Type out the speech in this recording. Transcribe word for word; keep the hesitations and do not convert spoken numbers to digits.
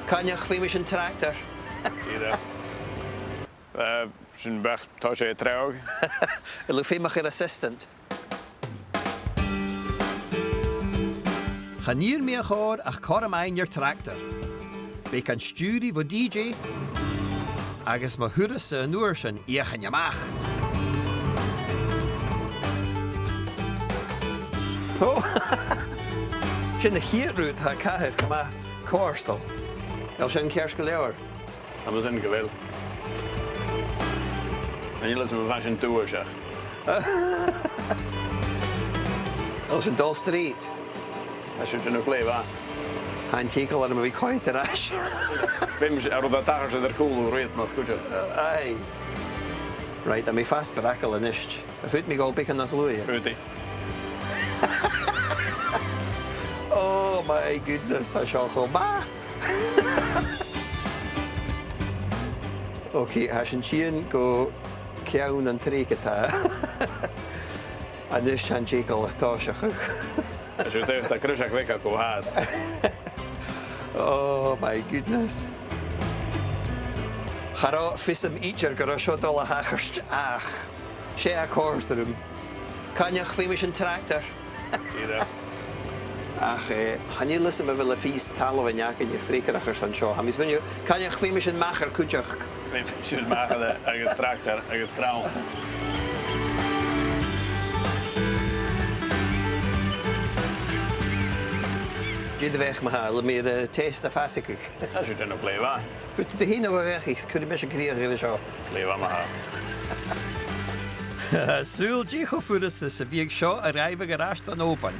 Coinnich, feumaidh sinn tractar. Dìreach. Eh, sin beachd, tha sin treabhadh. A bheil thu feumach air assistant? Chan iarr mi a' chòrr ach cothrom fhaighinn air tractar. Beagan stiùiridh bho DJ, agus mo thuras-sa an uair sin fheuchainn a-mach. Ò! Sin a' chiad rud, tha e car gu math comhartail. A bheil sin ceart gu leòr? Tha mi a' smaoineachadh gu bheil. Chan eil fhios agam am faigh sinn duaiseach. A bheil sinn a' dol straight? Tha sinn a' dèanamh glè mhath. Tha an t-eagal orm a bhith coimhead air ais. Feumaidh sinn, an rud a tha a' tachairt air cùlaibh riamh nach cuideachd. Aye. Right, tha mi a' fàs bragail a-nis. Am faod mi a dhol beagan nas luaithe? Faodaidh. Oh my goodness, tha seo cho math! Ok, tha sinn a' tighinn gu ceann an trèigh a-tà. A-nis tha an t-eagal a' tòiseachadh. Tha sibh a' dol a greiseag bheag gu fast. Oh my goodness. Cha robh fios agam idir gun robh seo a' dol a thachairt, ach 's e a chòrd rium. Coinnich, feumaidh sinn tractar. Dìreach. Ach, eh, chan eil fhios agam a bheil am pìos talmhainn againne freagarrach airson seo. Tha mi a' smaoineachadh, Coinnich, feumaidh sinn machair cuideachd. Feumaidh sinn machair agus tractar agus crann. Dè do bheachd, ma-thà, a bheil mi air, eh, test a phasaigeadh? Tha sibh a' dèanamh glè mhath. Faodaidh tu fhèin a bhith, is cuiridh mise crìoch air seo. Glè mhath, ma-thà. Saoil dè cho furasta 's a bhiodh seo a' dràibheadh air ais dhan Òban.